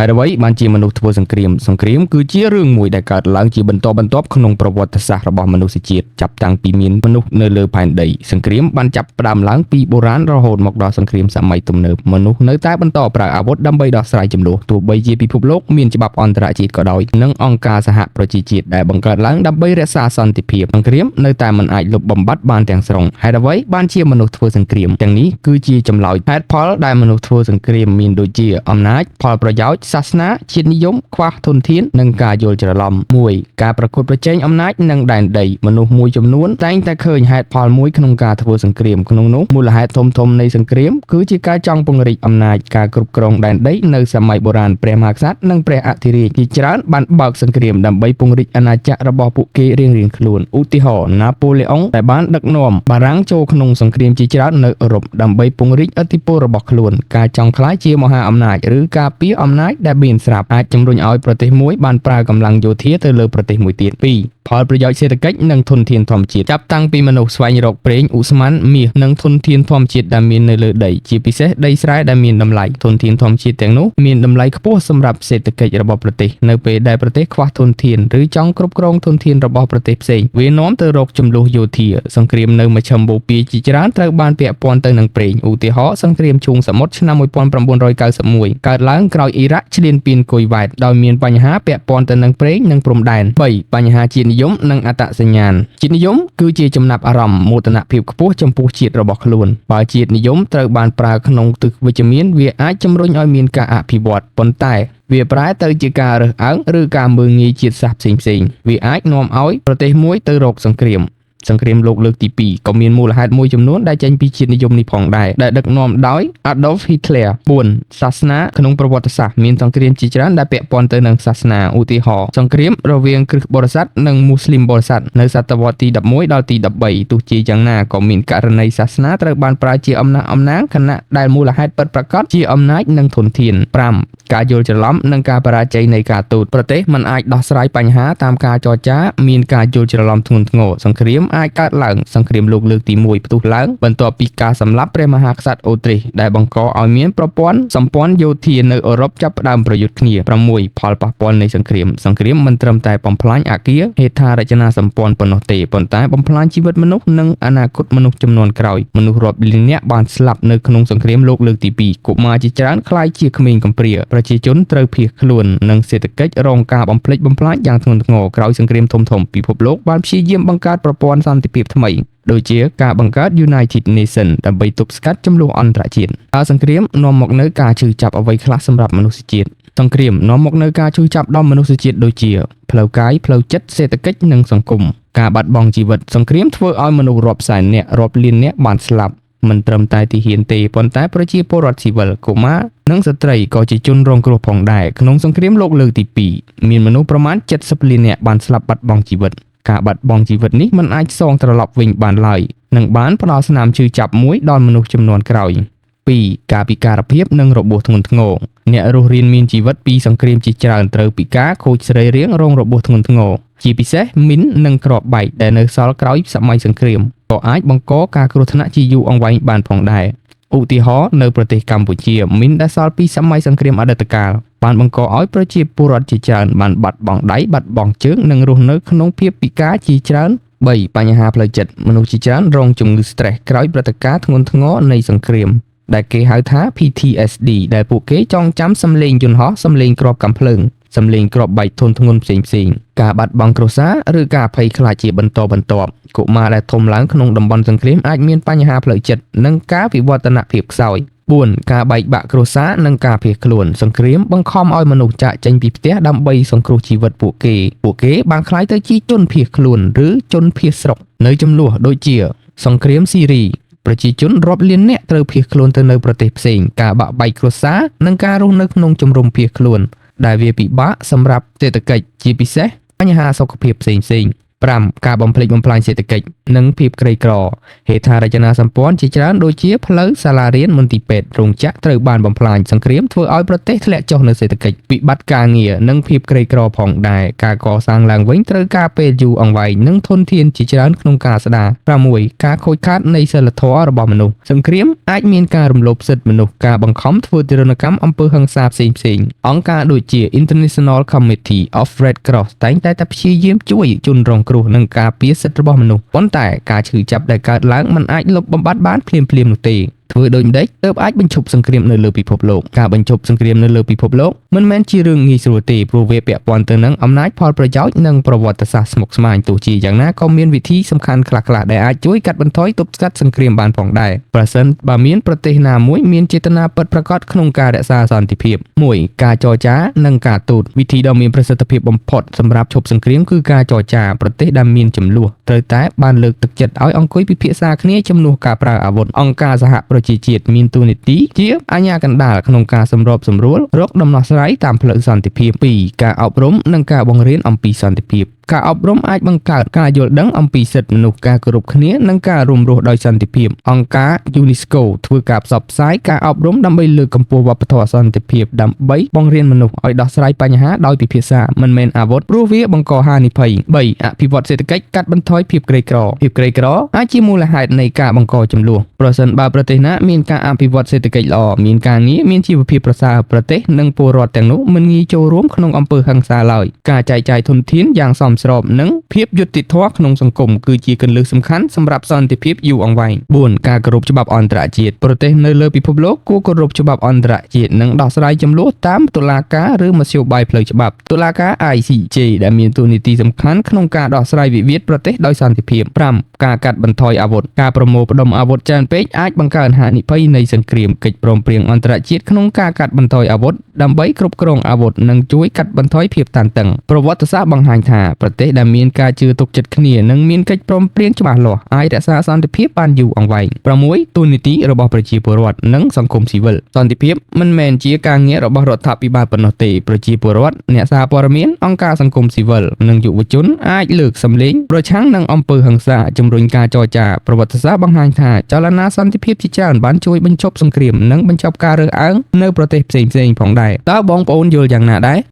ហេតុអ្វីបានជាមនុស្សធ្វើសង្គ្រាមសង្គ្រាមគឺជារឿងមួយដែលកើតឡើងជាបន្តបន្ទាប់ក្នុងប្រវត្តិសាស្ត្ររបស់មនុស្សជាតិចាប់តាំងពីមានមនុស្សនៅលើផែនដីសង្គ្រាមបានចាប់ផ្ដើមឡើងពីបុរាណរហូតមកដល់សង្គ្រាមសម័យទំនើបមនុស្សនៅតែបន្តប្រើអាវុធដើម្បីដោះស្រាយជម្លោះទោះបីជាពិភពលោកមានច្បាប់អន្តរជាតិក៏ដោយនិងអង្គការសហប្រជាជាតិដែលបង្កើតឡើងដើម្បីរក្សាសន្តិភាពសង្គ្រាមនៅតែមិនអាចលុបបំបាត់បានទាំងស្រុងហេតុអ្វីបានជាមនុស្សធ្វើសង្គ្រាមទាំងនេះគឺជាចម្លើយហេតុផលដែលមនុស្សធ្វើសង្គ្រាមមានដូចជាអំណាចផលប្រយោជន៍សាសនាជាតិនិយមខ្វះធនធាននិងការយល់ច្រឡំ1ការប្រកួតប្រជែងអំណាចនិងដែនដីមនុស្សមួយចំនួនតែងតែឃើញហេតុផលមួយក្នុងការធ្វើសង្គ្រាមក្នុងនោះមូលហេតុធំៗនៃសង្គ្រាមគឺជាការចង់ពង្រីកអំណាចការគ្រប់គ្រងដែនដីនៅសម័យបុរាណព្រះមហាក្សត្រនិងព្រះអធិរាជជាច្រើនបានបើកសង្គ្រាមដើម្បីពង្រីកអាណាចក្ររបស់ពួកគេរៀងៗខ្លួនឧទាហរណ៍ណាប៉ូឡេអុងដែលបានដឹកនាំបារាំងចូលក្នុងសង្គ្រាមជាច្រើននៅអឺរ៉ុបដើម្បីពង្រីកឥទ្ធិពលរបស់ខ្លួនការចង់ក្លាយជាមហាអំណាចឬការពារអំណាចដែលមានស្រាប់អាចជំរុញឲ្យប្រទេសមួយបានប្រើកម្លាំងយោធាទៅលើប្រទេសមួយទៀត2ផលប្រយោជន៍សេដ្ឋកិច្ចនិងធនធានធម្មជាតិចាប់តាំងពីមនុស្សស្វែងរកប្រេងឧស្ម័នមាសនិងធនធានធម្មជាតិដែលមាននៅលើដីជាពិសេសដីស្រែដែលមានតម្លៃធនធានធម្មជាតិទាំងនោះមានតម្លៃខ្ពស់សម្រាប់សេដ្ឋកិច្ចរបស់ប្រទេសនៅពេលដែលប្រទេសខ្វះធនធានឬចង់គ្រប់គ្រងធនធានរបស់ប្រទេសផ្សេងវានាំទៅរកជម្លោះយោធាសង្គ្រាមនៅមជ្ឈិមបូព៌ាជាច្រើនត្រូវបានពាក់ព័ន្ធទៅនឹងប្រេងឧទាហរណ៍សង្គ្រាមឈូងសមុទ្រឆ្នាំ1991កើតឡើងក្រោយអ៊ីរ៉ាក់ឈ្លានពានគុយវ៉ែតដោយមានបញ្ហាពាក់ព័ន្ធទៅនឹងប្រេងនិងព្រំដែន3បញ្ហាជាតិនិយមនិងអត្តសញ្ញាណជាតិនិយមគឺជាចំណាប់អារម្មណ៍មោទនភាពខ្ពស់ចំពោះជាតិរបស់ខ្លួនបើជាតិនិយមត្រូវបានប្រើក្នុងទិសវិជ្ជមានវាអាចជំរុញឲ្យមានការអភិវឌ្ឍប៉ុន្តែវាប្រែទៅជាការរើសអើងឬការមើលងាយជាតិសាសន៍ផ្សេងៗវាអាចនាំឲ្យប្រទេសមួយទៅរកសង្គ្រាមសង្គ្រាមលោកលើកទី2ក៏មានមូលហេតុមួយចំនួនដែលចេញពីជាតិនិយមនេះផងដែរដែលដឹកនាំដោយ Adolf Hitler 4សាសនាក្នុងប្រវត្តិសាស្ត្រមានសង្គ្រាមជាច្រើនដែលពាក់ព័ន្ធទៅនឹងសាសនាឧទាហរណ៍សង្គ្រាមរវាងគ្រិស្តបរិស័ទនិងមូស្លីមបរិស័ទនៅសតវត្សទី11ដល់ទី13ទោះជាយ៉ាងណាក៏មានករណីសាសនាត្រូវបានប្រើជាអំណះអំណាងខណៈដែលមូលហេតុពិតប្រាកដជាអំណាចនិងធនធាន5ការយល់ច្រឡំនិងការបរាជ័យនៃការទូតប្រទេសមិនអាចដោះស្រាយបញ្ហាតាមការចរចាមានការយល់ច្រឡំធ្ងន់ធ្ងរសង្គ្រាមអាចកើតឡើងសង្គ្រាមលោកលើកទី1ផ្ទុះឡើងបន្ទាប់ពីការសម្លាប់ព្រះមហាក្សត្រអូទ្រីសដែលបង្កឲ្យមានប្រព័ន្ធសម្ព័ន្ធយោធានៅអឺរ៉ុបចាប់ផ្ដើមប្រយុទ្ធគ្នា6ផលប៉ះពាល់នៃសង្គ្រាមសង្គ្រាមមិនត្រឹមតែបំផ្លាញអគារហេដ្ឋារចនាសម្ព័ន្ធប៉ុណ្ណោះទេប៉ុន្តែបំផ្លាញជីវិតមនុស្សនិងអនាគតមនុស្សជំនាន់ក្រោយមនុស្សរាប់លាននាក់បានស្លាប់នៅក្នុងសង្គ្រាមលោកលើកទី2កុមារជាច្រើនក្លាយជាក្មេងកំព្រាប្រជាជនត្រូវភៀសខ្លួននិងសេដ្ឋកិច្ចរងការបំផ្លិចបំផ្លាញយ៉ាងធ្ងន់ធ្ងរក្រោយសង្គ្រាមធំៗពិភពលោកបានព្យាយាមបង្កើតប្រព័ន្ធសន្តិភាពថ្មីដូចជាការបង្កើត United Nations ដើម្បីទប់ស្កាត់ជម្លោះអន្តរជាតិតើសង្គ្រាមនាំមកនូវការឈឺចាប់អ្វីខ្លះសម្រាប់មនុស្សជាតិសង្គ្រាមនាំមកនូវការឈឺចាប់ដល់មនុស្សជាតិដូចជាផ្លូវកាយផ្លូវចិត្តសេដ្ឋកិច្ចនិងសង្គមការបាត់បង់ជីវិតសង្គ្រាមធ្វើឲ្យមនុស្សរាប់សែននាក់រាប់លាននាក់បានស្លាប់មិនត្រឹមតែទាហានទេប៉ុន្តែប្រជាពលរដ្ឋស៊ីវិលកុមារនិងស្ត្រីក៏ជាជនរងគ្រោះផងដែរក្នុងសង្គ្រាមលោកលើកទី2មានមនុស្សប្រមាណ70លាននាក់បានស្លាប់បាត់បង់ជីវិតការបាត់បង់ជីវិតនេះមិនអាចសងត្រឡប់វិញបានឡើយនិងបានផ្ដល់ស្នាមឈឺចាប់មួយដល់មនុស្សជំនាន់ក្រោយ2ការពិការភាពនិងរបួសធ្ងន់ធ្ងរអ្នករស់រានមានជីវិតពីសង្គ្រាមជាច្រើនត្រូវពិការខូចសរីរាង្គរងរបួសធ្ងន់ធ្ងរជាពិសេសមីននិងគ្រាប់បែកដែលនៅសល់ក្រោយសម័យសង្គ្រាមក៏អាចបង្កការគ្រោះថ្នាក់ជាយូរអង្វែងបានផងដែរឧទាហរណ៍នៅប្រទេសកម្ពុជាមីនដែលសល់ពីសម័យសង្គ្រាមអតីតកាលបានបង្កឲ្យប្រជាពលរដ្ឋជាច្រើនបានបាត់បង់ដៃបាត់បង់ជើងនិងរស់នៅក្នុងភាពពិការជាច្រើន3បញ្ហាផ្លូវចិត្តមនុស្សជាច្រើនរងជំងឺ stress ក្រោយព្រឹត្តិការណ៍ធ្ងន់ធ្ងរនៃសង្គ្រាមដែលគេហៅថា PTSD ដែលពួកគេចងចាំសំឡេងយន្តហោះសំឡេងគ្រាប់កាំភ្លើងសំឡេងគ្រាប់បែកធុនធ្ងន់ផ្សេងផ្សេងការបាត់បង់គ្រួសារឬការភ័យខ្លាចជាបន្តបន្ទាប់កុមារដែលធំឡើងក្នុងតំបន់សង្គ្រាមអាចមានបញ្ហាផ្លូវចិត្តនិងការវិវឌ្ឍនភាពខ្សោយ4ការបែកបាក់គ្រួសារនិងការភៀសខ្លួនសង្គ្រាមបង្ខំឲ្យមនុស្សចាកចេញពីផ្ទះដើម្បីសង្គ្រោះជីវិតពួកគេពួកគេបានក្លាយទៅជាជនភៀសខ្លួនឬជនភៀសស្រុកនៅចំនួនដូចជាសង្គ្រាមស៊ីរីប្រជាជនរាប់លាននាក់ត្រូវភៀសខ្លួនទៅនៅប្រទេសផ្សេងការបាក់បែកគ្រួសារនិងការរស់នៅក្នុងជំរំភៀសខ្លួនដែលវាពិបាកសម្រាប់សេដ្ឋកិច្ចជាពិសេសបញ្ហាសុខភាពផ្សេងៗ 5ការបំផ្លិចបំផ្លាញសេដ្ឋកិច្ចនិងភាពក្រីក្រហេដ្ឋារចនាសម្ព័ន្ធជាច្រើនដូចជាផ្លូវសាលារៀនមន្ទីរពេទ្យរោងចក្រត្រូវបានបំផ្លាញសង្គ្រាមធ្វើឲ្យប្រទេសធ្លាក់ចុះនូវសេដ្ឋកិច្ចវិបត្តិការងារនិងភាពក្រីក្រផងដែរការកសាងឡើងវិញត្រូវការពេលយូរអង្វែងនិងធនធានជាច្រើនក្នុងការស្ដារ6ការខូចខាតនៃសីលធម៌របស់មនុស្សសង្គ្រាមអាចមានការរំលោភសិទ្ធិមនុស្សការបង្ខំធ្វើទារុណកម្មអំពើហិង្សាផ្សេងៗអង្គការដូចជា International Committee of Red Cross តែងតែតែព្យាយាមជួយជនរងគ្រោះនិងការពារសិទ្ធិរបស់មនុស្សប៉ុន្តែការឈឺចាប់ដែលកើតឡើងមិនអាចលុបបំបាត់បានភ្លាមៗនោះទេធ្វើដូចម្តេចទើបអាចបញ្ឈប់សង្គ្រាមនៅលើពិភពលោកការបញ្ឈប់សង្គ្រាមនៅលើពិភពលោកមិនមែនជារឿងងាយស្រួលទេព្រោះវាពាក់ព័ន្ធទៅនឹងអំណាចផលប្រយោជន៍និងប្រវត្តិសាស្ត្រស្មុគស្មាញទោះជាយ៉ាងណាក៏មានវិធីសំខាន់ខ្លះៗដែលអាចជួយកាត់បន្ថយទប់ស្កាត់សង្គ្រាមបានផងដែរប្រសិនបើមានប្រទេសណាមួយមានចេតនាពិតប្រាកដក្នុងការរក្សាសន្តិភាព1ការចរចានិងការទូតវិធីដ៏មានប្រសិទ្ធភាពបំផុតសម្រាប់ឈប់សង្គ្រាមគឺការចរចាប្រទេសដែលមានចំនួនត្រូវតែបានលើកទឹកចិត្តឲ្យអង្គុយពិភាក្សាគ្នាជំនួសការប្រើអាវុធអង្គការសហប្រជាជាតិមានតួនាទីជាអាជ្ញាកណ្ដាលក្នុងការសម្របសម្រួលរកដំណោះស្រាយតាមផ្លូវសន្តិភាព2ការអប់រំនិងការបង្រៀនអំពីសន្តិភាពការអប់រំអាចបង្កើតការយល់ដឹងអំពីសិទ្ធិមនុស្សការគោរពគ្នានិងការរួមរស់ដោយសន្តិភាពអង្គការ UNESCO ធ្វើការផ្សព្វផ្សាយការអប់រំដើម្បីលើកកម្ពស់វប្បធម៌សន្តិភាពដើម្បីបង្រៀនមនុស្សឲ្យដោះស្រាយបញ្ហាដោយពិភាក្សាមិនមែនអាវុធព្រោះវាបង្កហានិភ័យ3អភិវឌ្ឍសេដ្ឋកិច្ចកាត់បន្ថយភាពក្រីក្រភាពក្រីក្រអាចជាមូលហេតុនៃការបង្កជម្លោះប្រសិនបើប្រទេសណាមានការអភិវឌ្ឍសេដ្ឋកិច្ចល្អមានការងារមានជីវភាពប្រសើរប្រទេសនិងពលរដ្ឋទាំងនោះមិនងាយចូលរួមក្នុងអំពើហិង្សាឡើយការចែកចាយធនធានយ៉ាងសមស្របនិងភាពយុត្តិធម៌ក្នុងសង្គមគឺជាគន្លឹះសំខាន់សម្រាប់សន្តិភាពយូរអង្វែង4ការគោរពច្បាប់អន្តរជាតិប្រទេសនៅលើពិភពលោកគួរគោរពច្បាប់អន្តរជាតិនិងដោះស្រាយជម្លោះតាមតុលាការឬមធ្យោបាយផ្លូវច្បាប់តុលាការ ICJ ដែលមានតួនាទីសំខាន់ក្នុងការដោះស្រាយវិវាទប្រទេសដោយសន្តិភាព5ការកាត់បន្ថយអាវុធការប្រមូលផ្ដុំអាវុធច្រើនពេកអាចបង្កើនហានិភ័យនៃសង្គ្រាមកិច្ចព្រមព្រៀងអន្តរជាតិក្នុងការកាត់បន្ថយអាវុធដើម្បីគ្រប់គ្រងអាវុធនិងជួយកាត់បន្ថយភាពតានតឹងប្រវត្តិសាស្ត្របង្ហាញថាប្រទេសដែលមានការជឿទុកចិត្តគ្នានិងមានកិច្ចព្រមព្រៀងច្បាស់លាស់អាចរក្សាសន្តិភាពបានយូរអង្វែង6តួនាទីរបស់ប្រជាពលរដ្ឋនិងសង្គមស៊ីវិលសន្តិភាពមិនមែនជាការងាររបស់រដ្ឋាភិបាលប៉ុណ្ណោះទេប្រជាពលរដ្ឋអ្នកសារព័ត៌មានអង្គការសង្គមស៊ីវិលនិងយុវជនអាចលើកសម្លេងប្រឆាំងនឹងអំពើហិង្សាជំរុញការចរចាប្រវត្តិសាស្ត្របង្ហាញថាចលនាសន្តិភាពជាច្រើនបានជួយបញ្ឈប់សង្គ្រាមនិងបញ្ចប់ការរើសអើងនៅប្រទេសផ្សេងៗផងដែរតើបងប្អូនយល់យ៉ាងណាដែរ។